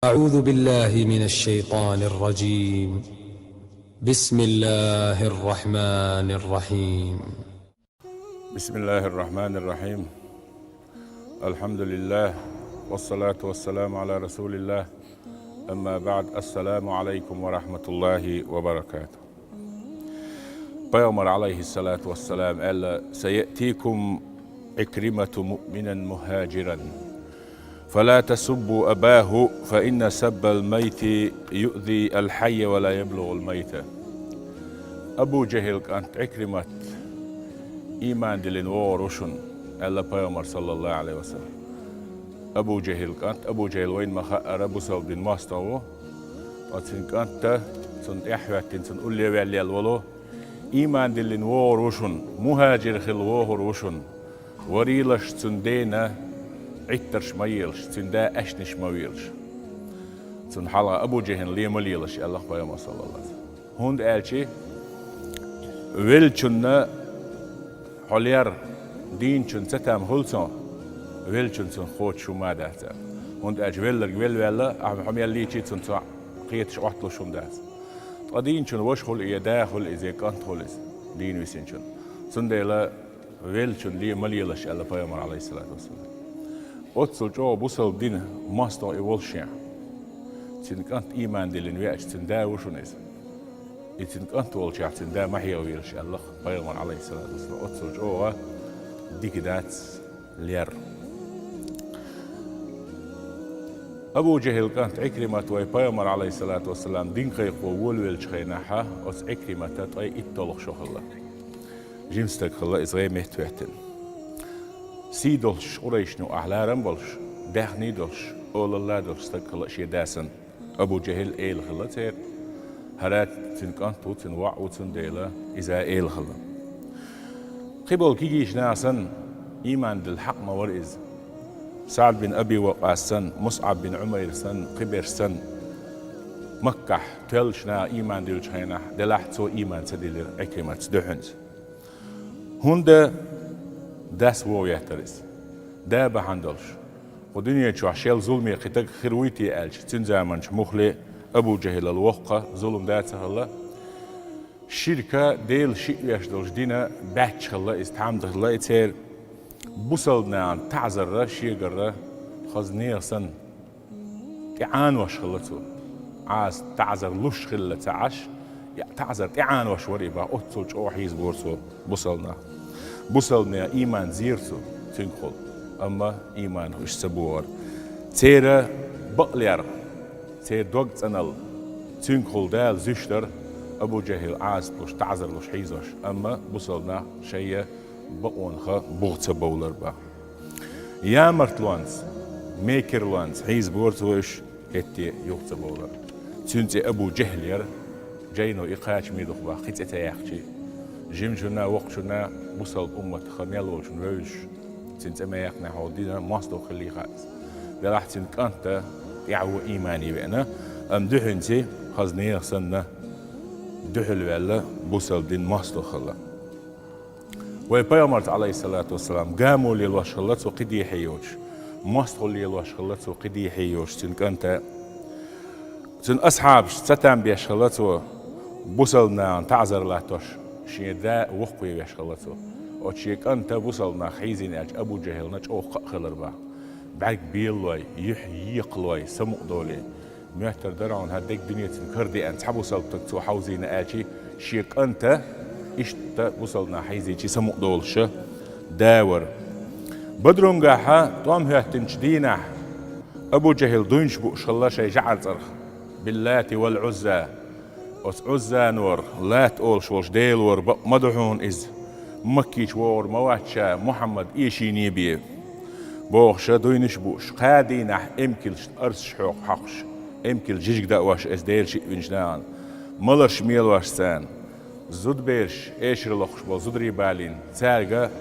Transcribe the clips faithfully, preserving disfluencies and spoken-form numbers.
أعوذ بالله من الشيطان الرجيم. بسم الله الرحمن الرحيم. بسم الله الرحمن الرحيم. الحمد لله، والصلاة والسلام على رسول الله. أما بعد، السلام عليكم ورحمة الله وبركاته. Пайхамар, عليه الصلاة والسلام, аьлла: سيأتيكم عكرمة مؤمنا مهاجرا، فلا تسبوا أباه، فإن سب الميت يؤذي الحي ولا يبلغ الميت. Абу ЖахӀил кӀант Ӏикримат иман диллина вогӀур ву шуна, аьлла Пайхамар, صلى الله عليه وسلم. Абу ЖахӀил кӀант, Абу ЖахӀил вайна ма хаъара, бусалба дина мостагӀа ву. Ткъа цуьнан кӀант, цунна тӀаьхьахӀоьттина, цунна улле ваьлла волу, иман диллина вогӀур ву шуна, мухӀажир хилла вогӀур ву шуна. Варийлаш цуьнан дена Ӏиттарш ма елаш, цуьнан да аьшнаш ма велаш. Цунна хьалха Абу ЖахӀилна ле ма лелаш, аьлла Пайхамар, صلى الله عليه وسلم. ХӀунда аьлча веллачунна хьо лер, дийначунна цатам хуьлу цунах, веллачунна цунах кхочуш хӀума дац аьлла. ХӀунда аьлча велларг велла ваьлла, ахьа хьо мел лийча а цунна цо кхеташ Ӏотталуш хӀума дац. Ткъа дийначун ваша хуьлу я да хуьлу иза, я кӀант хуьлу иза, дийна висинчун. Цундела веллачун ле ма лелаш, аьлла Пайхамар, عليه الصلاة والسلام. Оццул чӀогӀа бусалба дина мостагӀа и волу шен. Цуьнан кӀант иман диллина веача, цуьнан да ву шуна иза. И цуьнан кӀант волчохь цуьнан да ма хьехавелаш, аьлла Пайхамар, عليه الصلاة والسلام. Оццул чӀогӀа дика дац лер. Абу ЖахӀил кӀант Ӏикримат вай Пайхамар, عليه الصلاة والسلام, дин кхайкхо волавеллачу хенахь, оцу Ӏикримата ткъе итталгӀа шо хилла. Жима стаг хилла иза, гӀеметтахӀоьттина. Сий долуш, къурайшна юкъахь ларам а болуш, даьхний а долуш, олалла а долуш стаг хилла шен да санна. Абу ЖахӀил эла хилла церан. ХӀара цуьнан кӀант ву, цуьнан воӀ ву, цундела иза эла хилла. Кхин болу кегийчу наха санна, иман дилла хьакъ ма вара иза. СаӀд бин Аби Вакъас санна, МусӀаб бин Ӏумайр санна, кхиберш санна, Маккахь тоьллачу наха иман диллачу хенахь, делахь а цо иман ца диллира Ӏикриматца дуьхьанца. ХӀунда? Дас вогӀу еттара иза. Да бахьана долуш. Кху дуьне чохь шел зуламе кхин таг хир вуй те аьлча, цуьнан заманчохь муххале Абу ЖахӀилал воккха зулам да ца хилла. Ширка, Дела шиъ веш долуш дина баьчча хилла иза, тхьамда хилла и церан. Бусалба нахана таӀзарра, шегарра, хаза нехан санна, тӀеӀанвеш хилла цо. Ӏазап, таӀзар луш хилла ца Ӏаш, я таӀзар тӀеӀанвеш вара и бах, оццул чӀогӀа хьийзабора цо бусалба нах. Бусалба нехан иман зийра цо, цуьнгахула. Амма иманах уьш ца богӀара. Церан бакълерг, церан дог цӀаналла, цуьнгахула Дала зуьйш дара Абу ЖахӀил Ӏазап луш, таӀзар луш хьийзош. Амма бусалба нах шайна бакъонах бух ца бовлар бах. Ямартлонца, мекарлонца хьийзабора цо уьш, хӀетте юха ца бовлар. Цуьнан цӀе Абу ЖахӀл яра, жайно и кхачаме ду-кх бах, кхин цӀе ца яьккхича. Жимачунна, воккхачунна, бусалба умматах мел волчунна вевзаш, цуьнан цӀе ма яьккхинехь, хьо дина мостагӀа хиллий хаьа иза. Делахь цуьнан кӀант тӀаьхьа ву имане веана, амма дуьхьанца хаза нехан санна дуьхьал ваьлла, бусалба дина мостагӀа хилла. Вай Пайхамарца, عليه الصلاة والسلام, гамо лелош хилла цо кхин дехье йоцуш, мостагӀалла лелош хилла цо кхин дехье йоцуш цуьнан кӀанта. Цуьнан асхьабашца цатам беш хилла цо, бусалба нахана таӀзар латтош, шен да воккхаве веш хилла цо. Оцу шен кӀанта бусалба нах хьийзийна аьлча, Абу ЖахӀилна чӀогӀа кхаъ хилар бах. БӀаьрг белалой, юьхь екхалой, самукъадолий. Моьттур дара хьуна, хӀара дерриг дуьненан карадеана цхьа бусалба стаг цо хьовзийна аьлча, шен кӀанта иштта бусалба нах хьийзийча самукъадолуш да вара. Бадрунгахь тӀом хӀоьттинчу дийнахь Абу ЖахӀил дуйнаш бууш хилла шайн жӀаран цӀарах: باللات والعزى. Оцу Ӏуззанор, Лат олуш волчу делор бакъ ма ду хьуна иза. Маккича вогӀур ма вац ша Мухьаммад эшийне бен, бохуш, дуйнаш а бууш, кхаа дийнахь эмкалшна арсаш хьокху хьокхуш, эмкал жижиг даош эца Дела шиъ винчу нахана, маларш мелош царна, зудабераш эшар лохуш болу зударий балийна, цаьрга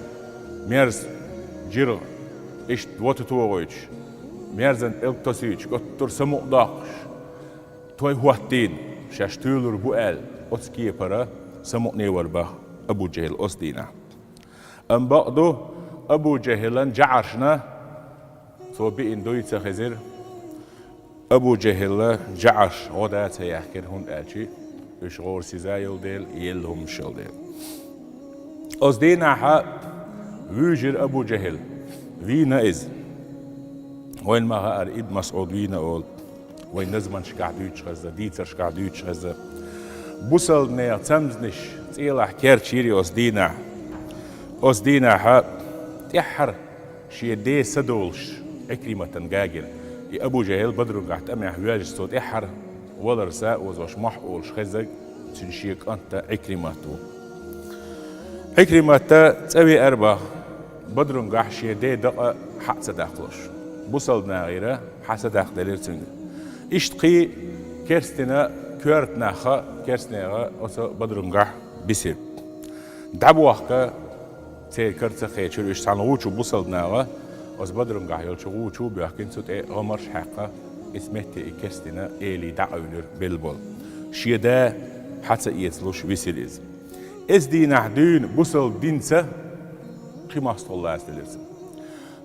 мерза жиргӀа иштта вота тогӀуьйтуш, мерзан пӀелг тосуьйтуш, гуттар а самукъадоккхуш, той хӀоттийна, шаьш туьйлур бу аьлла, оцу кепара самукъане вара бах Абу ЖахӀил оцу дийнахь. Амма бакъ ду, Абу ЖахӀилан жӀарашна цо биъна дуй ца хезира. Абу ЖахӀила жӀараш гӀо ца яхкира, хӀунда аьлча уьш гӀора сиза йолу дела, елла хӀуманаш йолу дела. Оцу дийнахь вуьйжира Абу ЖахӀил, вийна иза. Вайна ма хаара, Ибн МасӀуд вийна олу. Вайн назманашкахь дуьйцуш хезна, дийцаршкахь дуьйцуш хезна. Бусалбанехан цамзнаш цӀийлахь керчийра оцу дийнахь. Оцу дийнахь тӀаьххьара шен ден са долуш Ӏикриматан гагира. И Абу ЖахӀил Бадрунгахь тӀамехь воьжначу, цо тӀаьххьара валар са озош мохь олуш хезарг цуьнан шен кӀант Ӏикримат ву. Ӏикримат цӀа веара боху, Бадрунгахь шен ден дакъа хьа а ца даккхалуш. Бусалба нахера хьа садаккхаделира цуьнга. Иштта кхин керстина коьрта нах а, керстанех а оцу Бадрунгахь бисира. ДӀабохка церан кара ца кхечира уьш. Цхьана гӀу чу бусалба наха оцу Бадрунгахь йолчу гӀу чу боьхкина, цу тӀе гӀамарш хьаькхна, иза метте и керстина эли дӀакъевлира белла болу. Шен да хьа ца эцалуш висира иза. Оцу дийнахь дуьйна бусалба динца кхин мостагӀалла лацаделира цуьнан.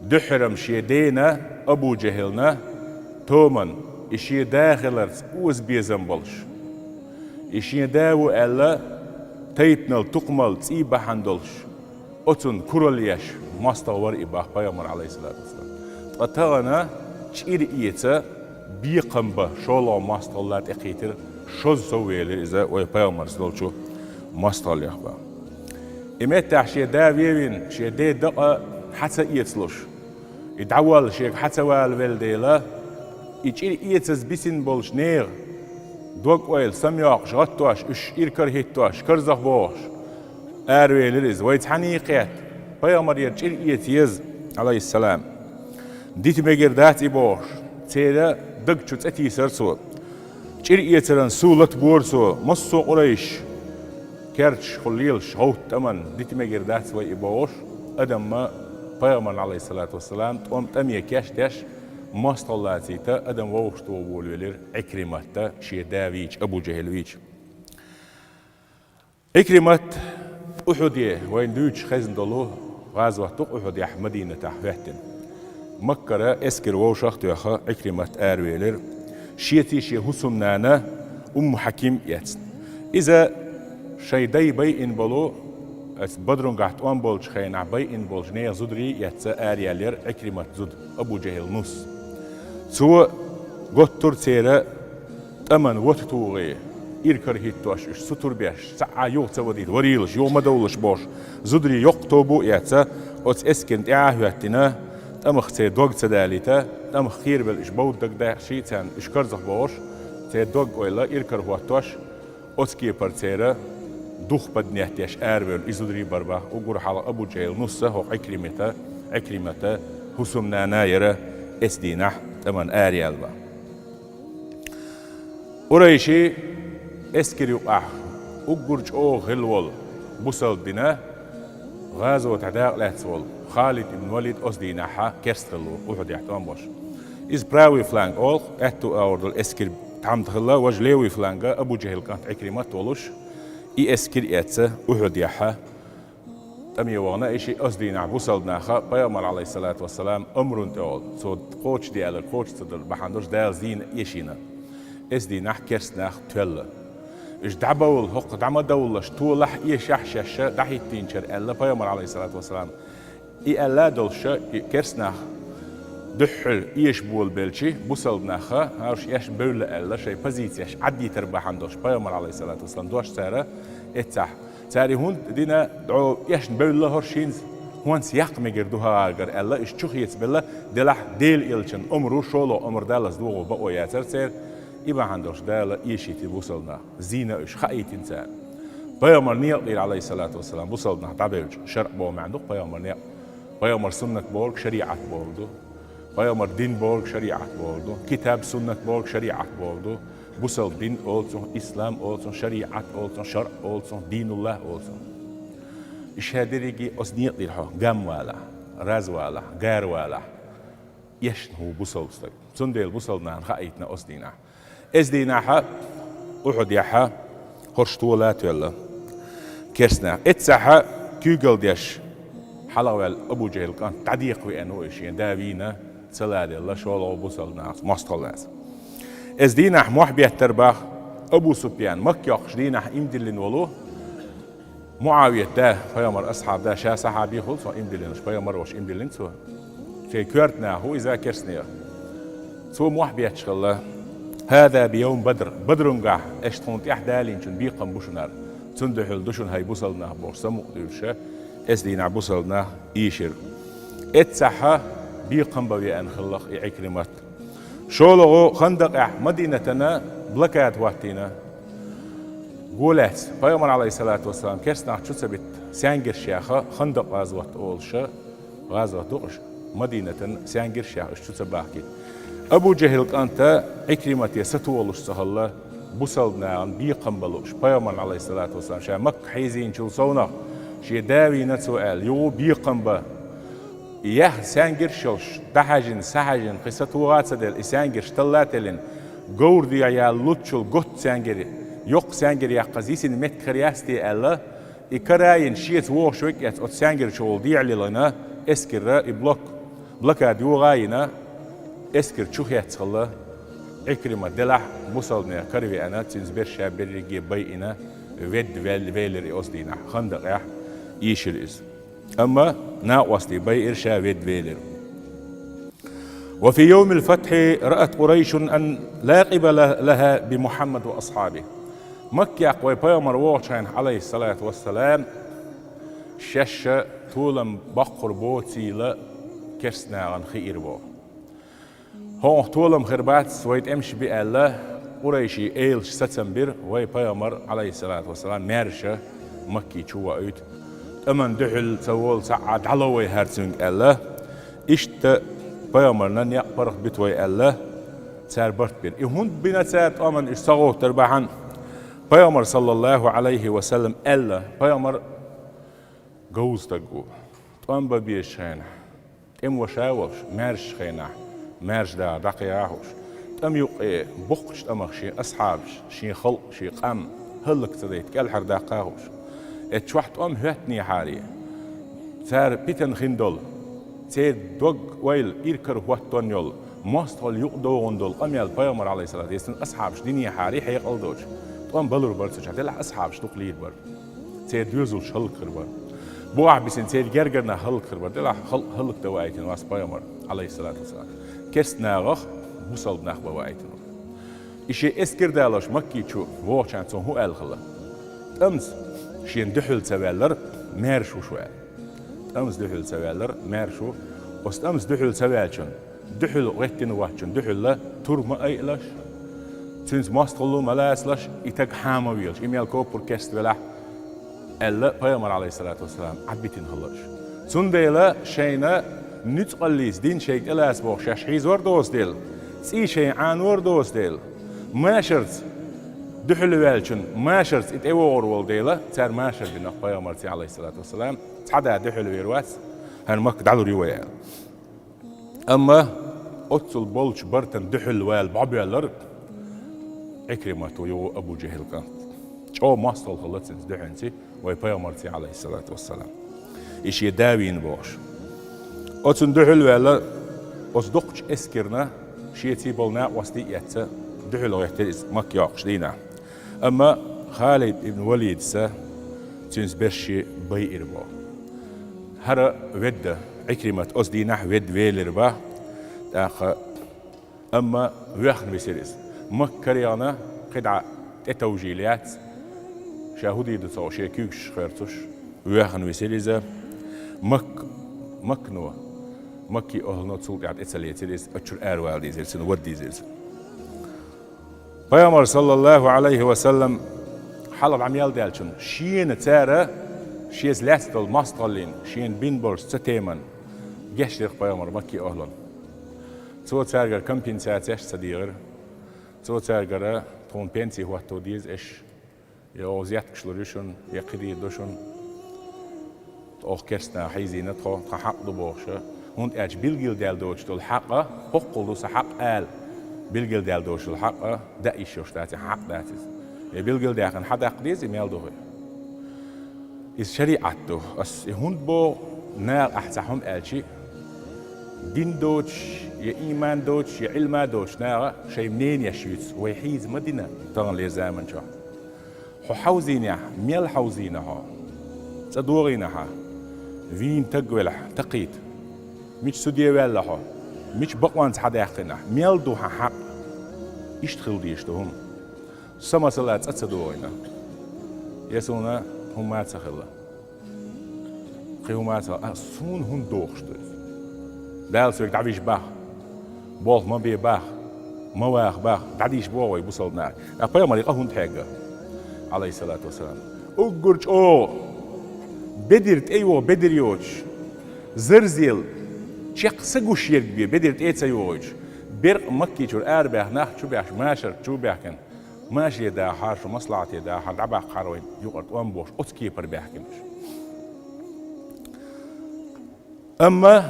Дуьххьара-м шен дена, Абу ЖахӀилна, томан, и шен да хиларца озабезам болуш, и шен да ву аьлла, тайпанал, тукхамал цӀий бахьана долуш, оцунна куралла еш мостагӀа вара и боху пайхамар, Ӏалайхиссалату вассалам. Ткъа тахана чӀир эца бекхам бан шолгӀа мостагӀалла тӀекхийтира, шозза сов велира иза вай пайхамарца долчу мостагӀаллех боху. И меттехь шен да вевина, шен ден дакъа хьа ца эцалуш, и дӀаволла шега хьа ца валавелла дела, и чӀир эцаза бисина болчу нехан дог-ойла самайоккхуш, гӀаттош, уьш иракара хӀиттош, карзахбохуш, аравелира иза. Вай цхьаьний кхетта, пайхамарера чӀир эца еза, Ӏалайхиссалам. Дита мегар дац и бохуш, церан даг чу цӀе тийсара цо. ЧӀир эцаран сов латабора цо, массо а къурайш керчахула лелаш гӀовтта тӀаман дита мегар дац вай и бохуш, адамна пайхамарна, Ӏалайхиссалату вассалам, тӀом тӀаме кечдеш, мостагӀалла лацийта адам вовшахтоха волавелира Ӏикримат, шен да вийча, Абу ЖахӀил вийча. Ӏикримат Ухьуде, вайна дуьйцуш хезна долу гӀазот ду-кх, Ухьудехь Мадинатехь хӀоьттина. Маккара эскар вовшах а тоьхна, Ӏикримат аравелира, шеца шен хӀусамнана Умму Хьаким а эцна. Иза шайн дай байина болу, оцу Бадрунгахь тӀом болчу хенахь байина болчу нехан зударий а эцна, араяьллера Ӏикримат зуда, Абу ЖахӀил нус. Цо готтура церан тӀаман вота тухий, иракара хӀиттош, уьш сутур беш, цхьа а юха ца вадийта, варийлаш, юха ма довлалаш бохуш, зударий йоккха тоба а эцна, оцу эскарна тӀаьхьа а хӀоьттина, тӀамах церан дог ца далийта, тӀамах кхерабелла уьш бовда дагадахчий царна, уьш карзахбохуш, церан дог-ойла иракара хӀоттош, оцу кепара церан духпад неттеш аравевлла и зударий бара боху, уггар хьалха Абу ЖахӀил нус а, хӀокху Ӏикримата, Ӏикримата хӀусамнана яра, оцу дийнахь тӀаман араяьлла боху. Къурайшийн эскар юкъахь уггар чӀогӀа хилла волу, бусалба динан гӀазотехь дакъалаьцна волу Халид ибн Валид оцу дийнахь керста хилла ву, Ухьудехь тӀом беш. Иза правый фланг олу-кх, аьтту агӀор долу эскар тхьамда хилла, важа левый фланга Абу ЖахӀил кӀант Ӏикримат волуш, и эскар эцна Ухьудехь тӀаме вахана, и шиъ оцу дийнахь бусалба наха пайхамар, Ӏалайхиссалату вассалам, амрун тӀе олу, цо кхочушде аьлларг кхочуш ца дара бахьана долуш, Дала зийна эшийна. Оцу дийнахь керста нах тоьлла. Уьш дӀабовла, хӀокху дӀа ма довлалаш, толахь, эшахь шаьш дӀахӀиттийначара аьлла пайхамар, Ӏалайхиссалату вассалам. И аьлла а долуш, и керста нах дуьххьара эша болабелча, бусалба наха, хӀара уьш эшна бевлла аьлла, шайн позицеш Ӏаддийтар бахьана долуш, пайхамар, Ӏалайхиссалату вассалам, дош цара эццахь. Цара и хӀунда дина, дӀо эшна бевлла хӀорш хӀинца, хӀонца яккха мегар ду хӀара гӀар аьлла, уьш чу хецабелла, делахь Делан элчан омра, шолгӀа омра даллалц догӀу бакъо яцара церан, и бахьана долуш Дала эшийти бусалба нах, зийна уьш, хаийтина цара. Пайхамар некъа дийра, Ӏалайхиссалату вассалам, бусалба нах дӀабевлча, шаръ боху маьӀна ду-кх пайхамар некъ. Пайхамар суннат бохург шариӀат бохург ду. Пайхамар дин бохург шариӀат бохург ду. Китаб, суннат бохург шариӀат бохург ду. Бусалба дин олу цунах, ислам олу цунах, шариӀат олу цунах, шаръ олу цунах, динул-ллахӀ олу цунах. И ша дерриге оцу некъа дийра хьо, гам валахь, раз валахь, гар валахь, эшна ву бусалба стаг. Цундела бусалба нахана хаийтина оцу дийнахь. Оцу дийнахь Ухьудехь хӀорш тола а тоьлла керста нах. Эццахь куьйгалла деш хьалхаваьлла Абу ЖахӀил кӀант дӀадекха веана ву и, шен да вийна, ца ладелла, шолгӀа бусалба нахаца мостагӀалла лаьцна. Эс дийнахь мохь беттар бах Абу Супьян, Макка йоккхуш дийнахь имдиллина волу МуӀавият да, пайхамар асхьаб да, ша сахьаби хуьлу, цо имдиллинаш, пайхамар волуш имдиллина цо. Шайн коьрта нах ву иза керстанера. Цо мохь бетташ хилла: «Хаза би йовм Бадр, Бадрунгахь аша тхуна тӀехь далийначун бекхам бу шунара. Цунна дуьхьал ду шуна хӀай бусалба нах», бохуш, самукъа дуьйлуша, эс дийнахь бусалба нах ийшира. Эццахьа бекхам бан веана хиллакх и Ӏикримат. ШолгӀа Хандакъехь Мадинатана блокада хӀоттийна. Го лаьцна, пайхамар, Ӏалайхиссалату вассалам, керстанах чу ца битта, саьнгирш яха, Хандакъ гӀазот олуша, гӀазот ду-кх уьш, Мадинатан саьнгирш яха, уьш чу ца бахкийта. Абу ЖахӀил кӀанта Ӏикримате сатохалуш ца хилла, бусалба нахана бекхам бан лууш, пайхамарна, Ӏалайхиссалату вассалам, ша Макка хьийзийначул совнах, шен да вийна цо аьлла, юха бекхам бан. И яьхна саьнгирш йолуш, дӀахьаьжжина, схьахьаьжжина, кхин сатоха а ца делла, и саьнгирш талла а теллина, говра дегӀ яьлла луттачул готта саьнгир, йоккха саьнгир яккхаза йисина меттиг хир яц те аьлла, и кара а йина, шеца вогӀуш верг а эцна, оцу саьнгирчугӀула дегӀ лилхина, эскарра и блок-, блокада йогӀа а йина, эскар чу хецна хилла, Ӏикрима делахь, бусалба нехан кара веана, цуьнца берш а берриге а байина, ведда вел-, велира и оцу дийнахь, Хандакъехь ийшира иза. Амма накъостий байира, ша ведда велира. «Ва фи йовмил фатхьи раат Къурайшун ан ла къибала лаха би Мухьаммад ва асхьабихи». Маккех вай пайхамар вогӀучу хенахь, Ӏалайхиссалату вассалам, шаьш толам боккхур боцийла керстанахана хиира боху. «ХӀокхунах толам хир бац, вай тӀемаш би», аьлла, къурайшийн элаша сацам бира, вай пайхамар, Ӏалайхиссалату вассалам, маьрша Макке чу воуьйту. «ТӀаман дуьхьал ца волу цхьа а дӀало вай хӀара цуьнга», аьлла. Иштта пайхамарна некъ паргӀатбуьту вай аьлла, цара барт бира. И хӀунда бина цара тӀом, уьш ца гӀовттар бахьана? Пайхамар, саллаллаху Ӏалайхи ва саллам, аьлла, пайхамар говза стаг ву. ТӀом бан безачу хенахь, тӀеман ваша а волуш, маьршачу хенахь, маьрша дагӀар дӀакхехьа а хууш, тӀам юккъе боккхачу тӀамах шен асхьабаш, шен халкъ, шен къам хӀаллак ца дайта кӀелхьардаккха а хууш. Эцу чохь тӀом хӀоьттинехьара, цара питана хин долу, церан дог-ойла иракарахӀоттон йолу, мостагӀалла юкъадогӀун долу къамел пайхамар, Ӏалайхиссалату вассалам, асхьабаш динехьара хьекъал доцуш, тӀом балур бара цу чохь, делахь асхьабаш дукха лийр бара. Церан доьзалш хӀаллакхир бара. Бухахь бисина церан гергара нах хӀаллакхир бара. Делахь халкъ хӀаллакдан ваийтина вац пайхамар, Ӏалайхиссалату вассалам. Керста нахах бусалба нах бан ваийтина ву. И шен эскар далош Макке чу вогӀучарна цо хӀун аьлла хилла? ТӀамца шена дуьхьал ца ваьллар маьрша ву шу аьлла. ТӀамца дуьхьал ца ваьллар маьрша ву. Оцу тӀамца дуьхьал ца ваьллачун, дуьхьал гӀеттина воцчун дуьхьал тур ма айалаш, цуьнца мостагӀалла ма лацалаш, и таг хьан ма велаш, и мел коппур керста велахь, аьлла пайхамар, Ӏалайхиссалату вассалам, Ӏадбитина хилла уьш. Цундела шайна нуьцкъаллица дин шайга тӀелаца бохуш шаьш хьийзор доцу дела, цӀий шайн Ӏанор доцу дела, машарца дуьхьал ваьллачун машарца и тӀевогӀур волу дела, цара машар бина пайхамарца, Ӏалайхиссалату вассалам, цхьа а дуьхьал вер вац, хӀара Макка дӀалур ю вай аьлла. Амма оццул болчу бартан дуьхьал вала бӀобоьллар Ӏикримат ву, юха Абу ЖахӀил кӀант. ЧӀогӀа мостагӀалла хилла цуьнца дуьхьанца вай пайхамарца, Ӏалайхиссалату вассалам. И шен да вийна бохуш. Оцунна дуьхьал ваьлла, оцу дукхачу эскарна шеца болу накъостий а эцна, дуьхьал гӀеттира иза Макка йоккхуш дийнахь. Амма Халид ибн Валидса цуьнца берш байира боху. ХӀара ведда, Ӏикримат оцу дийнахь ведда велира бах, тӀаккха, амма воьхна висира иза. Макка карегӀна кхидӀа тӀетовжийла яц, ша хӀун дийр ду ца хууш, шен куьйгаш хоьрцуш, воьхна висира иза. Мак-, Маккано, Маккин охӀлано цул тӀаьхьа тӀе ца лецира иза, оцу чуьра аравала дийзира, цуьнан вада дийзира иза. Пайхамар, саллаллаху Ӏалайхи ва саллам, хьалха дӀа мел даьллачунна, шена цара шеца лаьцна долу мостагӀаллина, шена бина болчу цатеман гечдира пайхамар Маккин охӀланна. Цо цаьргара компенсацеш а ца дийгӀира. Цо цаьргара: «Тхуна пенсий хӀотто деза аша, я оха зеткаш лур ю шуна, я кхидийр ду шуна. Оха керстанах хьийзийна тхо, тхан хьакъ ду», — бохуша. ХӀунда аьлча билгалдаьлла доцуш долу хьакъа, хӀоккхул ду сан хьакъ ала, билгалдаьлла доцуш долу хьакъа даийша йолуш дац, хьакъ дац иза. Я билгалдаьккхина хьан даккха деза, и мел ду хӀара? Иза шариӀат ду. Ас и хӀунда боху, наха ахь цхьа хӀума аьлчи, Дин доцуш, я ийман доцуш, я Ӏилма доцуш наха шайн мненеш юьйцу вай хьийза ма дина таханлера заманчохь. Хьо хьовзийнехь, мел хьовзийна хьо? ЦӀа догӀийна хьан? Вийна таг велахь, такхийта. Мича суде ваьлла хьо? Мича бакъонца хьадаьккхина? Мел ду хьан хьакъ? Иштта хила дезаш ду хӀума. Сан масала цӀа ца догӀийна. Я суна хӀума ца хилла. Кхин хӀума ца, а, суна хӀунда дохуш ду иза? Дала соьга дӀавижа баха, болх ма бе баха, ма ваха баха, дӀадийша боху вай бусалба наха. А пайхамаре къа хӀунда хьегна? Ӏалайхиссалату вассалам. Уггар чӀогӀа бедар тӀейогӀу, бедар йоцуш, зарзел чекх са гуш ерг бен, бедар тӀе а ца йогӀуьйтуш, беркъа Макки чуьра арабаьхна нах чу баьхкина, машар чу баьхкина. Машаре дахьара шу, маслахьате дахьара, дӀабаккхахьара вайн юкъара тӀом бохуш, оцу кепара баьхкина уьш. Амма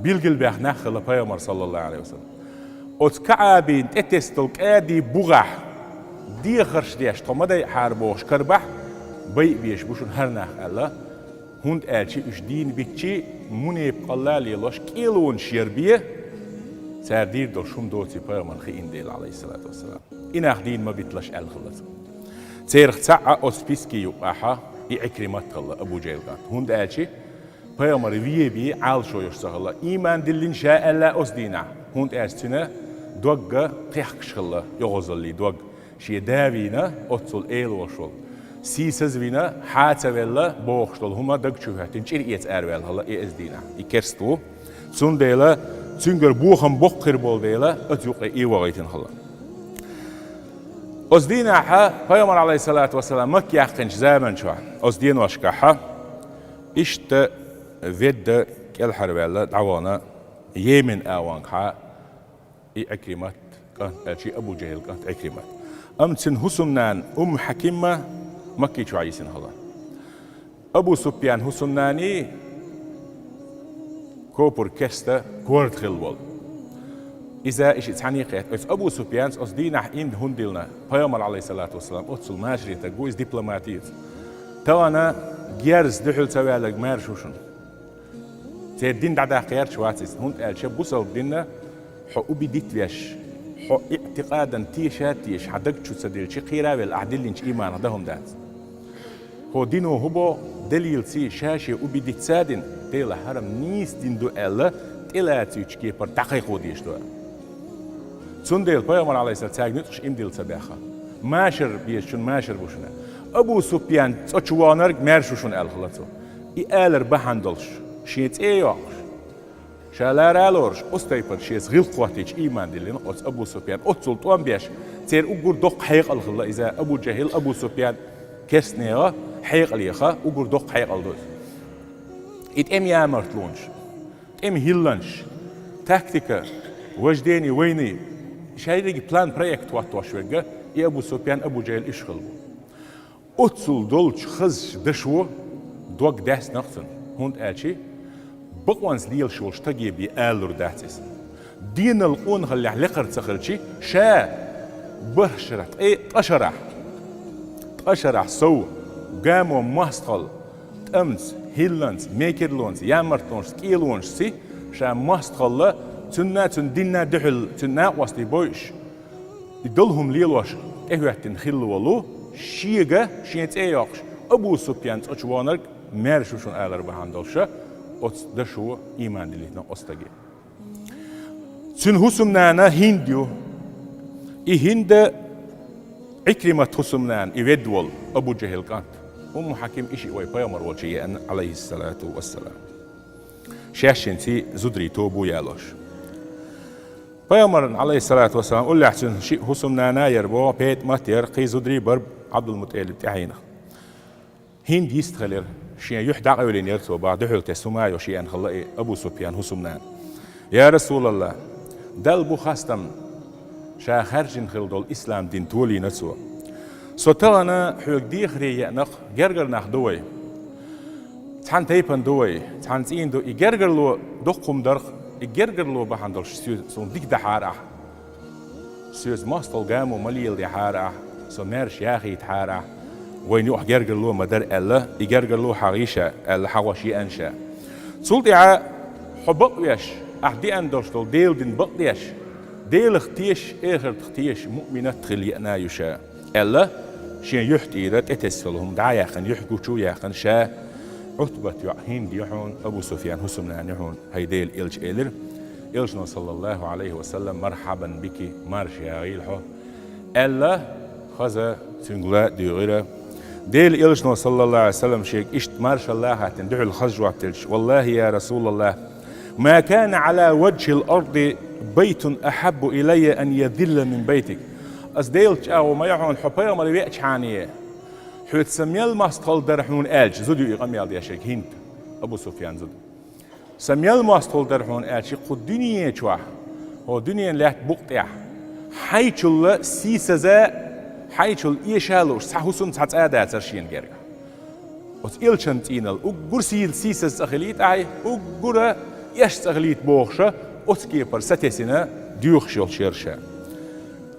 билгал баьхна нах хилла пайхамар, саллаллаху Ӏалайхи ва саллам. Оцу КаӀбин тӀе тесна долу кӀади бугӀахь, дехарш деш, тхо ма дайахьара бохуш, карабахь, байа безаш бу шуна хӀара нах аьлла, хӀунда аьлча уьш дийна биччи, мунепакъалла лелош, кӀелонаш яр бен, цара дийр долуш хӀума доций пайхамарна хиъна дела, Ӏалайхиссалату вассалам. И нах дийна ма биталаш аьлла хилла цо. Церах цхьаъ оцу списке юкъахь и Ӏикримат хилла, Абу Джахьил кӀант. ХӀунда аьлча пайхамар вен бен Ӏалашо йолуш ца хилла. Ийман диллина ша аьлла оцу дийнахь. ХӀунда аьлча цуьнан догга кхехкаш хилла, оьгӀазаллин дог. Шен да вийна, оццул эла волуш волу. Сийсаз вина, хьа ца велла, бохуш долу хӀума даг чу хӀоьттина чӀир эца араваьлла хилла и оцу дийнахь. И керста ву. Цундела цуьнгара бохам боккха хир болу дела, оцу юкъе и вахийтина хилла. Оцу дийнахьа пайхамар, Ӏалайхиссалату вассалам, Макка яьккхинчу заманчохь, оцу деношкахьа, иштта ведда кӀелхьарваьлла, дӀавахана Йемен агӀонгахьа и Ӏикримат кӀант, аьлча, Абу Джахьил кӀант Ӏикримат. Амма цуьнан хӀусамнана Умму Хьакимма Макки чохь йисина хилла. Абу Супьян хӀусамнаний копург керста корта хилла волу. Иза и шиъ цхьаьний кхетта. Оцу Абу Супьянца оцу дийнахь имда хӀунда диллина, пайхамар, Ӏалайхиссалату вассалам, оццул машаре стаг ву, иза дипломатица. Тахана герз дуьхьал ца ваьлларг маьрша ву шуна. Церан дин дӀадаккха гӀерташ вац иза, хӀунда аьлча бусалба динна хьо убедить веш, хьо иътикъадан теша а теша, хьан даг чу ца диллича, кхера а велла, ахь диллинчу ийманах дан хӀума дац. ХӀо дино хӀун боху, далилций ша-шен убедить ца дина, Делан хьарам нийса дин ду аьлла, тӀелацийтучу кепара дӀакхайкхо дезаш ду. Цундела пайхамар, Ӏалайхиссалам, цаьрга нуьцкъаш имдилла ца баьхха. Машар безачун машар бу шуна. Абу Супьян цӀа чу ваханарг маьрша ву шуна аьлла хилла цо. И алар бахьана долуш, шен цӀе а йоккхуш, ша лара а лоруш, оцу тайпана шеца гӀиллакх хӀоттийча ийман диллина оцу Абу Супьян. Оццул тӀом беш, церан уггар доккха хьекъал хилла иза, Абу Джахьил, Абу Супьян керстанеха, хьекъалеха, уггар доккха хьекъал ду иза. И тӀеман ямартлонаш, тӀеман хӀилланаш, тактика, вождение войны, шайриг план, проект хӀоттош верг и Абу Супьян, Абу Джахьил уьш хилла бу. Оццул долчу хазачу дашо дог даьстина-кх цуьнан, хӀунда аьлча бакъонца лелаш волчу стаге бен алалур дац иза. Денал къонахаллехь лекхара ца хилча, ша бархӀ шарахь, ткъе, ткъа шарахь, ткъа шарахь сов, гамо мостагӀалла, тӀамца, хӀилланца, мекерлонца, ямартлонашца, кӀелонашций ша мостагӀалла, цунна а, цуьнан динна а дуьхьал, цуьнан накъостий бойуш, и долу хӀума лелош тӀехӀоьттина хилла волу, шега, шен цӀе а йоккхуш, Абу Супьян цӀа чу ваханарг маьрша ву шуна алар бахьана долуша, оцу дашо ийман диллийтина оцу стаге. Цуьнан хӀусамнана ХӀинд ю. И ХӀинда Ӏикримат хӀусамнана, и ведда волу Абу Джахьил кӀант. Умму Хьаким и шиъ вай пайхамар волчу еана, Ӏалайхиссалату вассалам. Шаьшшинций зударий тоба ялош. Пайхамарна, Ӏалайхиссалату вассалам, уллехь цуьнан шиъ хӀусамнана яра боху, ПетӀамат яра, кхин зударий бара Ӏабдулмуталиб тӀаьхьенах. ХӀинд йистхилира, шен юьхь дӀакъевлина яра цо боху, дуьхьал тесна хӀума а йолуш еана хилла и Абу Супьян хӀусамнана. Я Расулаллах, Далла бу хастам, ша хаьржина хилла долу ислам дин толийна цо. Со тахана хьоьга дехаре еана-кх, гергара нах ду вай. Цхьана тайпана ду вай, цхьана цӀийна ду. И гергарло доккха хӀума дара-кх, и гергарло бахьана долуш соьца суна дика дахьара ахь. Соьца мостагӀалла гамо ма леладехьара ахь, со маьрша яхийтахьара ахь, вайна юкъахь гергарло ма дара аьлла, и гергарло хьан гӀийша аьлла, хьагӀош еана ша. Цул тӀаьхьа хьо бакъвеш, Ахь деана долуш долу Делан дин бакъдеш, Делах тешаш, эхартах тешаш муъминат хила еана ю ша, аьлла, шен юьхь тӀера тӀетесна йолу хӀума дӀа а яьккхина, юьхь гучу а яьккхина, ша Ӏутбат йоӀ ХӀинд ю хьуна, Абу Суфьян хӀусамнана ю хьуна, хӀай Делан элча, элира. Элчано, саллаллаху Ӏалайхи ва саллам, мархьабан бики, марша яхийла хьо, аьлла, хаза цуьнга ла а дуьйгӀира. Делан элчано, саллаллаху Ӏалайхи ва саллам, шега иштта маршалла а хаттина дуьхьал хаза жоп делча: «Валлахи, я Расулаллах, ма кана Ӏала ваджхил арди байтун ахьаббу илайя ан язилла мин байтик». Ас Делан чӀагӀо ма ю хьуна, хьо пайхамар веачхьана, хьоьца сан мел мостагӀалла дара хьуна аьлча, зуда ю и къамел деш шега ХӀинд, Абу Суфьян зуда. Сан мел мостагӀалла дара хьуна аьлча, кху дуьне чохь, хӀо дуьненан лаьтта букъа тӀехь, хьайчул сийсаза, хьайчул эша а лууш цхьа хӀусам, цхьа цӀа а дацара шена герга. Оцу элчан цӀийнал уггар сийла сийсаза цӀа хилийта ахьа, уггара эшна цӀа хилийта бохуша, оцу кепара сатесина доьхуш йолуш яра ша.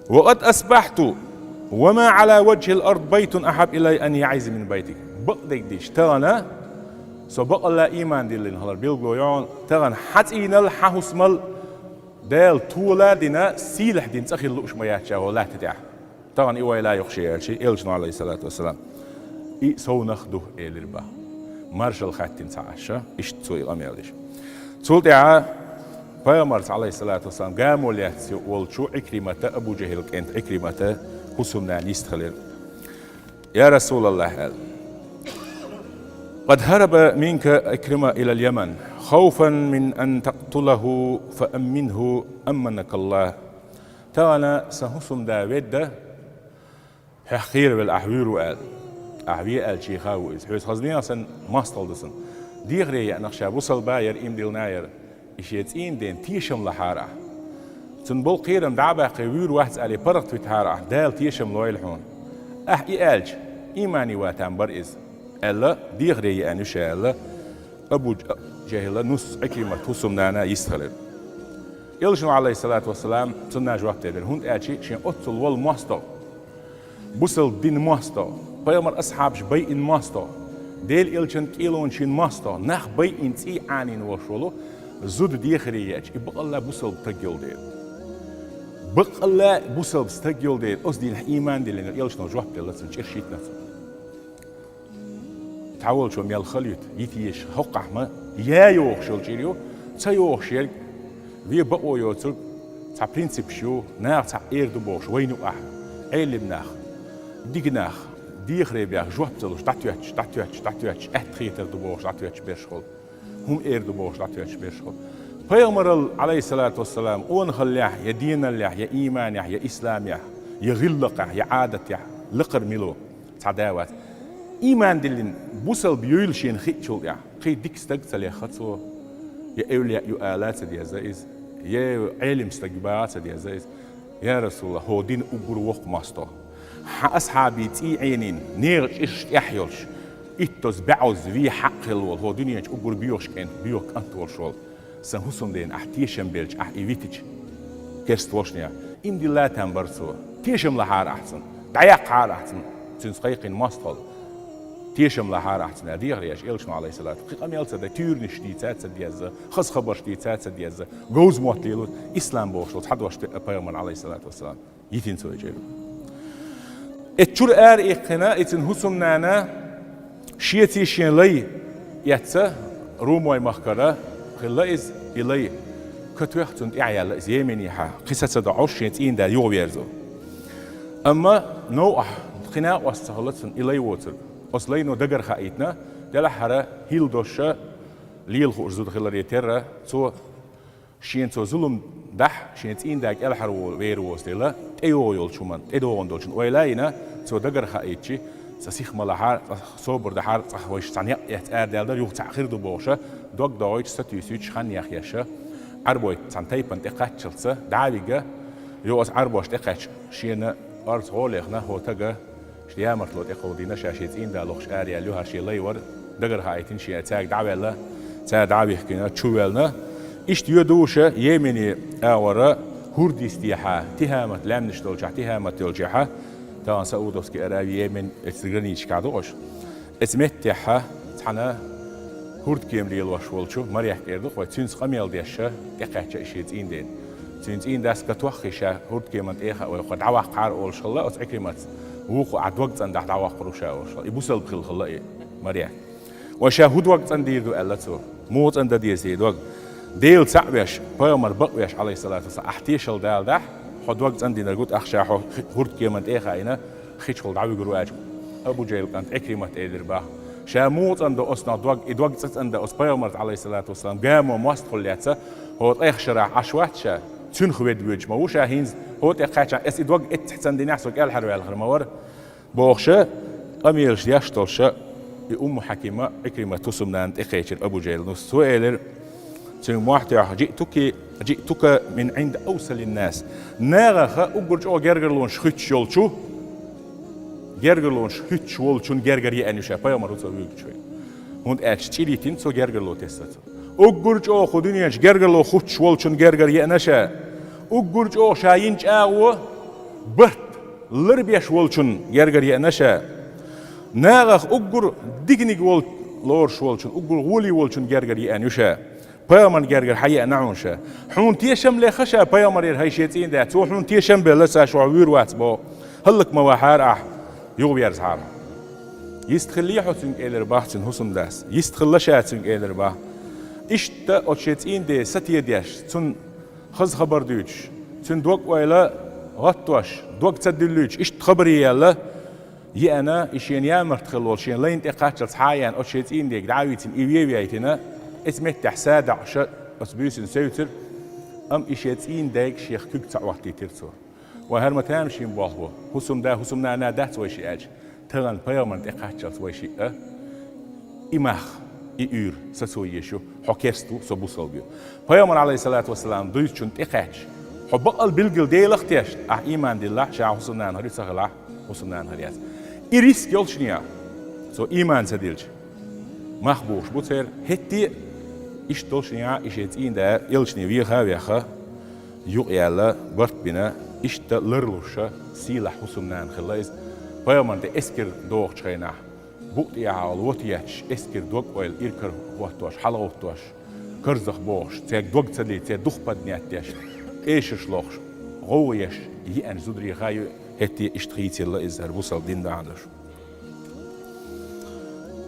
«Ва къад асбахьту, ва ма Ӏала ваджхил ард байтун ахьаббу илайя ан яӀизза мин байтик». Бакъдерг дийцича, тахана со бакъалла а ийман диллина хилар билгало ю хьуна, тахана хьан цӀийнал, хьан хӀусамал Дала тола а дина, сийлахь дина цӀа хила лууш ма яц ша хӀокху латта тӀехь. Тахана и вай ла ю-кх ша аьлча, элчано, Ӏалайхиссалату вассалам, и совнах ду, элира боху. Маршалла хаттина ца Ӏаш, иштта цо и къамел деш. Цул тӀаьхьа пайхамарца, Ӏалайхиссалату вассалам, гамо лаьцна волчу Ӏикримата, Абу ЖахӀил кӀентан Ӏикримата хӀусамнана йистхилира. «Я Расулаллах», – аьлла, «къад хӀараба минка Ӏикрима илал Яман, хавфан мин ан такътулахӀу, фа амминхӀу, амманакаллах». Тахана сан хӀусамда ведда, хьох кхеравелла ахь вуьйр ву аьлла. Ахь ве аьлла, чехна ву иза. Хьоьца хаза нехан санна мостагӀалла ду сан. Дехаре еана-кх ша, бусалба яра, ийман диллина яра. И шен цӀийнан дена тешам лахьара ахь. Цунна болу кхерам дӀа а баьккхи, вуьйр вац аьлла, паргӀат витахьара ахь, Дала тешам лойла хьуна. Ахь и аьлча, иймане ван там бара иза, аьлла, дехаре еана ю ша аьлла, Абу ЖахӀила нус Ӏикримат хӀусамнана йистхилира. Элчано, Ӏалайхиссалату вассалам, цунна жоп делира, хӀунда аьлча шен оццул волу мостагӀа, бусалба динан мостагӀа, пайхамаран асхьабаша байина мостагӀа, Делан элчан кӀелонаш йина мостагӀа, нах байина, цӀий Ӏанийна волуш волу зуда дехаре еача, и бакъалла бусалба стаг йолу дела. Бакъалла бусалба стаг йолу дела, оцу дийнахь ийман диллина, элчано жоп делла цунна, чӀир шийтта цунна. Цхьаволчо мел хала юьту, йита езаш хӀоккхахь ма я йохуш йолу чӀир ю, ца йохуш ерг, вен бакъо йоцург, цхьа принципаш ю, наха цхьаъ эр ду бохуш вайна юкъахь, Ӏелам нах, дика нах, дехаре баьхна жоп ца луш, дӀатоьттуш, дӀатоьттуш, дӀатоьттуш, аьтта хетар ду бохуш дӀатоьттуш берш хуьлу, хӀума эр ду бохуш дӀатоьттуш берш хуьлу. Пайхамарал, Ӏалайхиссалату вассалам, къонахаллехь, я деналлехь, я ийманехь, я исламехь, я гӀиллакхехь, я Ӏадатехь лакхара мила ву? Цхьа да вац. Ийман диллина бусалба юйла шена хиъчул тӀаьхьа, кхин дика стаг ца лехха цо, я эвлияъ ю ала ца деза иза, я Ӏелам стаг ю баха ца деза иза. Я Расулаллах, хӀокху динан уггар воккха мостагӀа, хьан асхьабийн цӀий Ӏенийна, нехан чӀираш тӀехь йолуш, иттаза, бӀозза вен хьакъ хилла волу, хӀокху дуьнен чу уггар боьхачу кӀентан боьха кӀант волуш волу. Сан хӀусамдена ахь тешам белча, ахь и витича, керста волуш нехан ийман дилла там бара цо. Тешам лахьара ахь цунна. ДӀаяккхахьара ахь цунна, цуьнца кхайкхина мостагӀалла. Тешам лахьара ахь цунна, аьлла, дехаре еача, элчано, Ӏалайхиссалату, кхин къамел ца дан, туьйранаш дийца а ца дезза, хаза хабарш дийца а ца дезза, говза мотт лело, ислам бохуш долу цхьа дош тӀе а пайхамарна, Ӏалайхиссалату вассалам. Йитина цо и чӀир. Эцу чуьра ара иккхина, и цуьнан хӀусамнана шеца шен лай эцна, румой махкара хилла иза, и лай катоьхна цунна тӀаьхьаяьлла иза Йеменехьа, кхин са ца доӀуш шен цӀийнан да юхаверзо. Амма новкъахь кхин накъост ца хилла цунна и лай воцург. Оцу лайно дагара хаийтина, делахь хӀара хӀилла дош лела хууш зуда хиларе терра, цо шена цо зулам дахь, шен цӀийнан да кӀелхьарвер воцу дела, тӀейогӀу йолчу хӀуманна, тӀедогӀун долчунна ойла а йина, цо дагара хаийтича, цкъа сиха ма лахьара, цкъа собар дахьара, цкъа вайша цхьа некъ эцна арадаьлла дара, юха цхьаъ хир ду бохуша, дог дохуьйтуш, сатуьйсуьйтуш, хан яхъеш, Ӏарбой цхьана тайпана тӀекхаччалца, дӀа а вигна, юха оцу Ӏарбоша тӀекхаьчча, шена орца гӀо а лехна, хӀокху стага Шен ямартло тӀекховдийна, ша шен цӀийнан да лохуш араяьлла ю, хӀара шен лай вара, дагара хаийтина шен, цаьрга дӀа а ваьлла, цара дӀа а вихкина, чу а воьллина. Иштта йоьду ша Йемене агӀора хӀур дистехьа, Тихамат лаьмнаш долчохь, Тихамат йолчехьа, тахана Саудовский Аравия, Йемен, эцу границашкахь ду уьш. Эцу меттехьа цхьана ХӀурдкема лелош волчу, моряк эр ду-кх вай, цуьнца къамел деш тӀекхаьчча и шен цӀийнан дена. Цуьнан цӀийнан дас катоххий ша хӀурдкеман тӀе а хаьа вай, кхо дӀаваккхахьара олуш хилла оцу Ӏикриматца. Вукхо ахь дог цӀандахь дӀаваккхар ву ша олуш хилла. И бусалба хилла хилла и моряк. Вай, ша хӀун дог цӀандийр ду аьлла цо. Муха цӀандан деза и дог? Дела цхьаъ веш, пайхамар бакъвеш, Ӏалайхиссалату вассалам, ахь тешалла даладахь, хьо дог цӀандинарг ву, тӀаккха ша хьо хи-, хӀурдкеман тӀе а хаийна, хи чухула дӀавуьгур ву аьлча, Абу Джахьил кӀант Ӏикримат элира бах. Ша муха цӀандо оцунах дог, и дог ца цӀандан оцу пайхамарца, Ӏалайхиссалату вассалам, гамо мостагӀалла лаьцна, хӀокху ткъех шарахь Ӏаш вац ша, цуьнах ведда воьдуш ма ву ша хӀинца, хӀокху тӀе кхаьчча, ас и дог эццахь цӀандинехь, со кӀелхьарваьллахар ма вара. Бохуш, къамелаш деш долуш, и Умму Хьакима Ӏикримат хӀусамнана тӀекхечира Абу Джахьил нус. Цо элира цуьнга мохь тоьхна: «Джиътуки, джиътука мин Ӏинди авсалин нас». Нахах уггар чӀогӀа гергарлонаш хӀуьттуш йолчу, гергарлонаш хӀуьттуш волчун гергара еана ю ша, пайхамар ву цо вуьйцуш вай. ХӀунда аьлча чӀир йитина цо, гергарло тесна цо. Уггар чӀогӀа кху дуьнен чу гергарло хӀуттуш волчун гергара еана ша. Уггар чӀогӀа ша йина чӀагӀо, барт ларбеш волчун гергара еана ша. Нахах уггар диканиг вол-, лоруш волчун, уггар гӀоле волчун гергара еана ю ша. Пайхамарна гергара хьан еана хьуна ша? Хьуна тешам леха ша пайхамарера хӀай шен цӀийнан да. Цо хьуна тешам белла, ша шух вуьйр вац боху. ХӀаллак ма вахьара ахь, юхаверзахьара. Йистхиллий хьо цуьнга, элира бах цуьнан хӀусамдас. Йистхилла ша цуьнга, элира бах. Иштта оцу шен цӀийнан ден сатедеш, цунна хаза хабар дуьйцуш, цуьнан дог-ойла гӀаттош, дог ца дуьллуьйтуш, иштта хабаре яьлла, еана, и шена ямарта хилла волу шен лайна тӀе кхаччалц хьа а еана, оцу шен цӀийнан дега дӀа а вийцина, и вен а вейтина, эцу меттехь са а доӀуш, оцу буьйсанна севцира, амма и шен цӀийнан дайга шех куьг ца Ӏоттийтира цо. Вай, хӀара ма тамашийна болх бу. ХӀусамда, хӀусамнана дац вай шиъ аьлча, тахана пайхамарна тӀе кхаччалц вай шиъ а, и мах, и уьйр са цо езаш ю, хьо керста ву, со бусалба ю. Пайхамар, Ӏалайхиссалату вассалам, дуьйцучунна тӀекхаьчча, хьо бакъал билггал Делах тешна, ахь ийман диллахь, ша хӀусамнана хир ю, ца хилахь, хӀусамнана хир яц. И риск йолчунехь, цо ийман ца диллича, мах бухуш бу церан. ХӀетте а иштта долчунехь, и шен цӀийнан да элчане веха а вехна, юкъаяьлла, барт а бина, иштта ларлуш, сийлахь хӀусамнана хилла иза. Пайхамарна тӀе эскар дохучу хенахь, букъа тӀехьа волу вата етташ, эскаран дог-ойла иракарахӀоттош, хьалагӀоттош, карзах бохуш, цаьрга дог ца диллийта, церан духпаднет деш, эшарш лохуш, гӀовгӀа еш еана зударий хан ю, хӀетте а иштта хийцаелла иза хӀара бусалба дин бахьана долуш.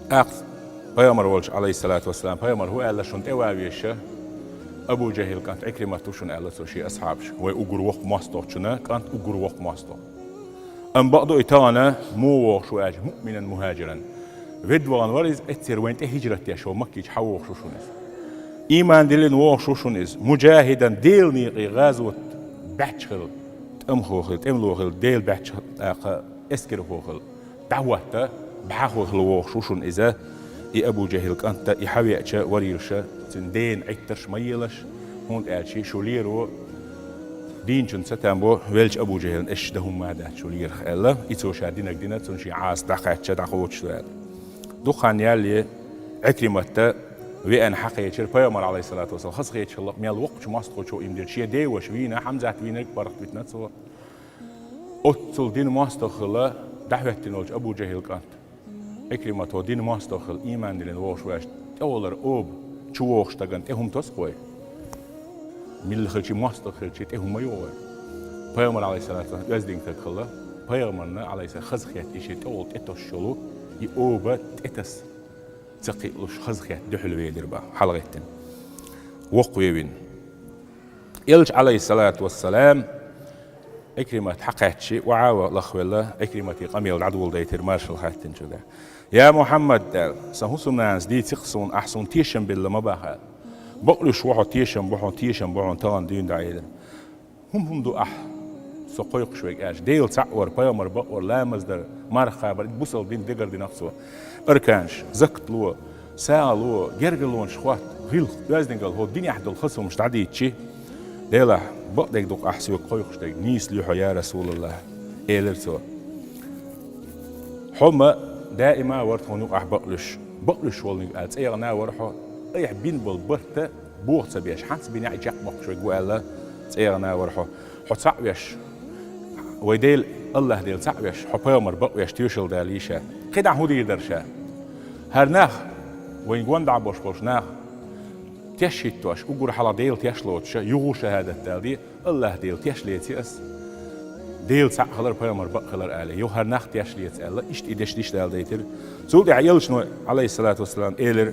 ТӀаккха пайхамар волчу, Ӏалайхиссалату вассалам, пайхамар хӀун аьлла шуна тӀе ван везаш, Абу Джахьил кӀант Ӏикримат ву шуна аьлла цо шен асхьабашка, вай уггар воккха мостагӀчун кӀант, уггар воккха мостагӀа. Амма бакъду и тахана муха вогӀуш ву аьлча, муъминан мухӀажиран. Ведда вахана вара иза, эццера вайна тӀе хӀижрат деш ву, Маккича хьан вогӀуш ву шуна иза. Ийман диллина вогӀуш ву шуна иза. Муджахидан, Делан некъе гӀазот баьчча хилла, тӀамхо хилла, тӀемало хилла, Дела баьчча хилла, тӀаккха эскархо хилла, дӀахӀотта, бӀаьхо хилла вогӀуш ву шуна иза, и Абу Джахьил кӀант а, и хьан веача варийла ша, цуьнан дена Ӏиттарш ма елаш, хӀунда аьлча шу леро дийначун ца там бо, велча Абу Джахьилна эшаш дан хӀумма а дац шу лерах аьлла, и цо ша динарг дина, цунна шен Ӏаса дӀакхаьчча, дӀакхочуш ду аьлла. Дукха хан ялале, Ӏикримат а веана хьакхечира, пайхамар, Ӏалайхиссалату вассалам, хазахеташ хилла-кх, мел воккхачу мостагӀчо ийман дира. Шен ден ваша вийна, Хьамзат вийнарг паргӀат витина цо. Оццул дина мостагӀа хилла, дӀахӀоьттина волчу Абу Джахьил кӀант Ӏикримато дина мостагӀа хилла, ийман диллина вогӀуш ву аьлча, тӀехула оба чу вогӀучу стагана тӀе хӀума тосу-кх вай? Милла хилча мостагӀа хилча тӀе хӀума ма йогӀу вай. Пайхамар, Ӏалайхиссалату вассалам, оьздангалла стаг хилла, пайхамарна, Ӏалайхиссалам, хазахетта и шен тӀехула тӀетосуш йолу и оба тӀетаса ца кхиалуш, хазахетта дуьхьал велира бах, хьалагӀеттина. Воккхаве вина. Элча, Ӏалайхиссалату вассалам, Ӏикримат хьакхаьчча, охьа а лахвелла, Ӏикримате къамел дӀадоладайтира маршалла хаьттинчул тӀаьхьа. «Я Мухьаммад, — аьлла, — сан хӀусамнанас дийци-кх суна, ахь суна тешам белла ма баха. Бакълуьйш ву хьо, тешам бу хьуна, тешам бу хьуна, тахана дуьйна дӀаелира». «ХӀума-хӀума ду ахь со кхойкхуш верг?» — аьлча, Дела цхьаъ вар, пайхамар бакъвар, ламаз дар, марха кхабар, бусалба дин дагардина-кх цо. Арканаш, закат ло, сагӀа ло, гергарлонаш хӀотта, гӀиллакх, оьздангалла, хӀокху динехь долу хаза хӀумаш дӀадийцича, «Делахь, бакъдерг ду-кх ахь соьга кхойкхуш дерг, нийса луьй хьо, я Расулаллах», — элира цо. «Хьо-ма даима а вара тхуна юкъахь бакълуьйш, бакълуьйш волниг аьлла цӀе яхана а вара хьо, айхьа бина болу барт а боха ца беш, хьанца бинехь а и чекхбоккхуш верг ву аьлла, цӀе яхана а вара хьо. Хьо цхьаъ веш, вай Дела, АллахӀ-Дела цхьаъ веш, хьо пайхамар бакъвеш тоьшалла далийша. КхидӀа хӀун дийр дара ша? ХӀара нах Вайн гонда болуш болчу наха теш хӀиттош, уггар хьалха Дела теш лоцуша, юха шахӀадат далале, АллахӀ Дела теш леций ас, Дела цхьаъ хилар, пайхамар бакъ хилар аьлла, юха хӀара нах теш леца аьлла, иштта и дешнаш даладайтира. Цул тӀаьхьа элчано, Ӏалайхиссалату вассалам, элира: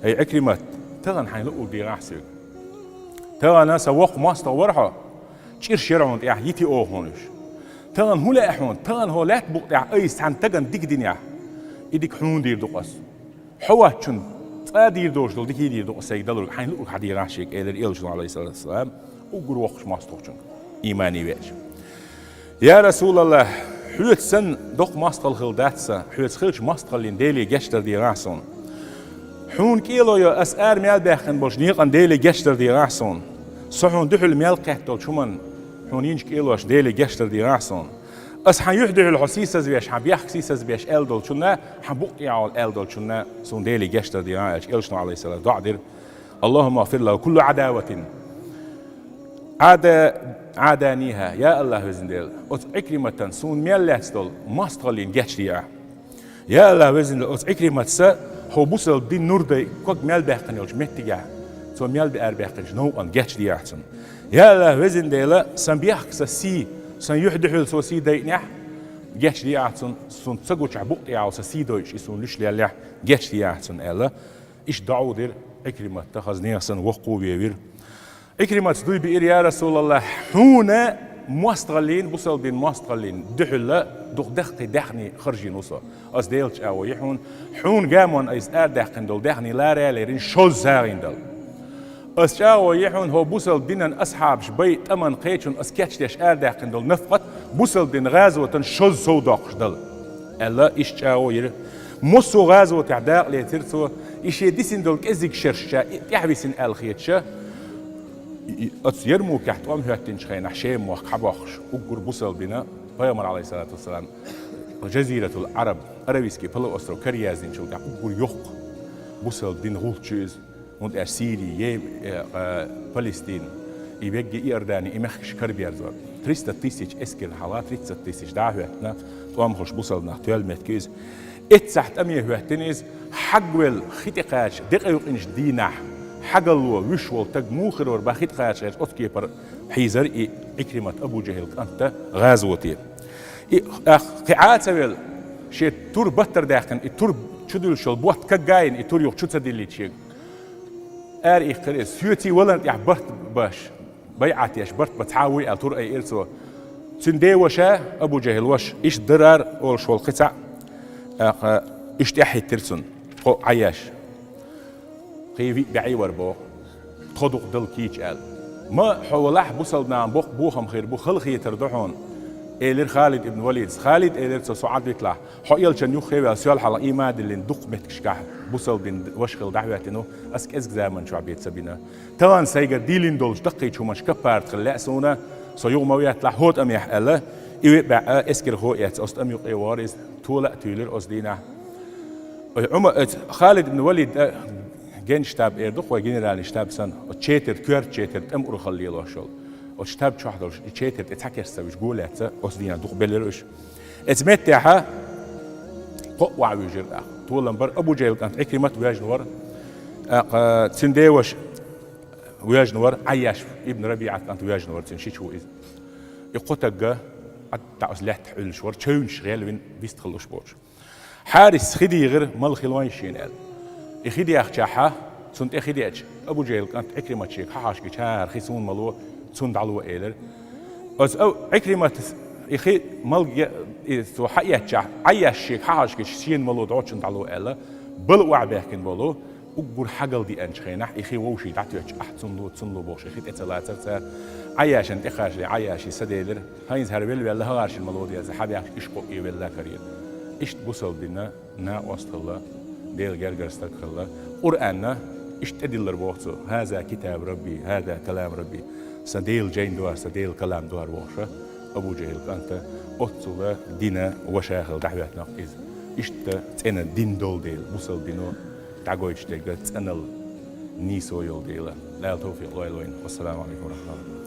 «ХӀай Ӏикримат, тахана хьайна луъург дийгӀахьа соьга. Тахана сан воккха мостагӀа вара хьо, чӀирш яра хьуна тӀехь, йити оха хьуна уьш. Тахана хӀун лаьа хьуна, тахана хӀокху лаьтта букъа тӀехь айса цхьана стагана дика динехь, и дика хьуна дийр ду-кх ас. Хьо воцчунна цкъа а дийр доцуш долу дика дийр ду-кх ас сайга далург, хьайна луург хьан дийгӀахьа шега», — элира элчано, Ӏалайхиссалату вассалам, уггар воккхачу мостагӀчуьнга, иман беш. «Я РасулаллахӀ, хьоьца санна доккха мостагӀалла хилла дац сан, хьоьца хиллачу мостагӀаллина Деле гечдар дийгӀахьа суна. Хьуна кӀело йо ас ара мел баьккхина болчу некъана Деле гечдар дийгӀахьа суна. Со хьуна дуьхьал мел кхетталчу хӀуманна хьуна йинчу кӀелошна Деле гечдар дийгӀахьа суна. Ас хьан юьхь дуьхьал хьо сийсазвеш, хьан бехк сийсазвеш аьлла долчунна, хьан букъа тӀехь аьлла долчунна суна Деле гечдар дийгӀахьа», — аьлча, элчано, Ӏалайхиссалам, доӀа дира: «АллахӀумма гӀфир лахӀу кулла Ӏадаватин Ӏада, Ӏаданихьа». Я АллахӀ, Везан Дела, оцу Ӏикриматан суна мел лаьцна долу мостагӀаллина гечдехьа. Я АллахӀ, Везан Дела, оцу Ӏикриматас хьо бусалба дин нур дай ког мел баьккхина йолчу меттигехь, цо мел бе ара баьккхинчу новкъана гечдехьа цунна. Я АллахӀ, Везан Дела, сан бехк, сан сий, сан юьхь дуьхьал цо сий дайъинехь, гечдехьа цунна, суна ца гучахь букъа тӀехь сан сий дойъуш и суна луьш леллехь, гечдехьа цунна аьлла. Иштта доӀа дира Ӏикримата, хаза нехан санна воккха а вевира. Ӏикриматас дуй биира: «Я РасулаллахӀ, хьуна мостагӀаллина, бусалба дин мостагӀаллина дуьхьал дукха даккхий даьхни харжийна ву со. Ас Делан чӀагӀо йи хьуна, хьуна гамонна айса арадаьккхина долу даьхни лара а лерина шозза сагӀина дала. Ас чӀагӀо йи хьуна, хӀокху бусалба динан асхьабаш бай тӀаман кхечунна ас кечдеш арадаьккхина долу нафкъат бусалба дин гӀазотан шозза сов доккхуш дала», — аьлла, иштта чӀагӀо йира. Массо а гӀазотехь дакъа лецира цо, и шен дисина долу кӀеззиг шераш ша тӀаьхьависина аьлла хеташ, и, и, оцу Ярмукехь тӀом хӀоьттинчу хенахь Шема-мохк хьабоккхуш, уггар бусалба дина, пайхамар, Ӏалайхиссалату вассалам, Жазиратул Ӏараб, Аравийский полуостров караяздинчул тӀаьхьа уггар йоккха бусалба дина гӀулч ю иза. ХӀунда аьлча Сири, Йем-, э, э, Палестин, и вегги Иордани, и мехкаш караберзор. Триста тысяч эскарна хьала, тридцать тысяч дӀа а хӀоьттина, тӀом хуьлуш бусалба нах тоьлла меттиг ю иза. Эццахь тӀаме хӀоьттина иза, хьагвелла хи тӀе кхача, декъевкъинчу дийнахь, хьагалло вуьш волу стаг муха хир вара бах хи тӀе кхача гӀерташ, оцу кепара хьийзара и Ӏикримат, Абу ЖахӀил кӀанта, гӀазоте. И, ах, кхин Ӏа а ца велла, шен тур баттара даьккхина, и тур чу дуьллуш йолу ботт каггайна, и тур юха чу ца диллийта шега. Ара иккхира иза, соьций валарна тӀехь барт баш, байӀат еш барт бан цхьа а вуй аьлла, тур айира цо. Цуьнан ден ваша, Абу ЖахӀил ваша, иштта дарар олуш волу кхин цхьаъ, а, кха, иштта тӀаьхьахӀиттира цунна, кхо Ӏаяш. Кхин виъ бӀе вара боху, тхо дукха дала кийча аьлла. Ма хьо валахь, бусалба нахана боккха бохам хир бу, халахетар ду хьуна, элира Халид ибн Валидас. Халид, элира цо, со Ӏад виталахь, хьо элчан юххе а ваьлла, соьлахьалгӀа иман а диллина, дукха меттигашкахь бусалба дин ваша хилла дӀахӀоьттина ву, ас кӀезиг заманчохь бен ца бина. Тахана сайгара дийлина долчу даккхийчу хӀуманаш каппарат хила лаьа суна, со юха ма ветталахь хӀокху тӀамехь аьлла, и виъ бӀе эскархо а эцна, оцу тӀаман юкъе вахара иза, тола а туьйлира оцу дийнахь. Ой, Ӏума-, оцу Халид ибн Валид, а, генштаб эр ду-кх вай, генеральный штаб санна, оцу четарь, коьрта четарь тӀам урхалла лелош йолу. Оцу штаб чохь долуш и четарь тӀе цхьа керста ца вуьжуш гулъяьцца, оцу дийнахь дукха белира уьш. Оцу меттехьа кхоъ охьавуьйжира тӀаккха. Толам бара, Абу ЖахӀил кӀант Ӏикримат воьжна вара, тӀаккха цуьнан ден ваша воьжна вара, Ӏайяш ибн РабиӀат кӀант воьжна вара, цуьнан шича ву иза. И кхо стаг а, Ӏад-, дӀа оцу лаьттахь Ӏуьллуш вара, чевнаш гӀелвина вистхуьлуш боцуш. Хьарис хи дийгӀира, мала хи лойн шена аьлла. И хи дехчахьа, цунна тӀе хи деача, Абу ЖахӀил кӀант Ӏикримат шега хьахьожуш гича: «ХӀара хи суна мало, цунна дӀало», — элира. Оцу Ӏикриматас и хи мала, и цо хьаэцчахь, Ӏайяш шега хьахьожуш гича, шена мало, дӀо цунна дӀало аьлла, бала охьабаьхкина болу, уггар хьагалдеанчу хенахь, и хи вовшийн дӀатоьттуш, ахь цунна ло, цунна ло бохуш, и хи тӀе ца лацара цара. Ӏайяшан тӀе кхачале, Ӏайяши са делира. ХӀинца хӀара велла-велла хӀагӀаршина мало деза, хьабаьхкича ишкъо и велла карийра. Иштта бусалба дина накъост хилла, Делан гергара стаг хилла. Къуръанна иштта тӀедиллар боху цо: «ХӀаза китабу Рабби, хӀаза каламу Рабби». Сан Делан жайна ду хӀара, сан Делан калам ду хӀара бохуша, Абу ЖахӀил кӀанта, оццула дина ваша хилла дӀахӀоьттина иза. Иштта цӀена дин долу дела, бусалба дино дӀагойтуш дерг цӀеналла нийсо йолу дела. Дала тавфикъ лойла вайна. Вассаламу Ӏалайкум ва рахматуллахӀ.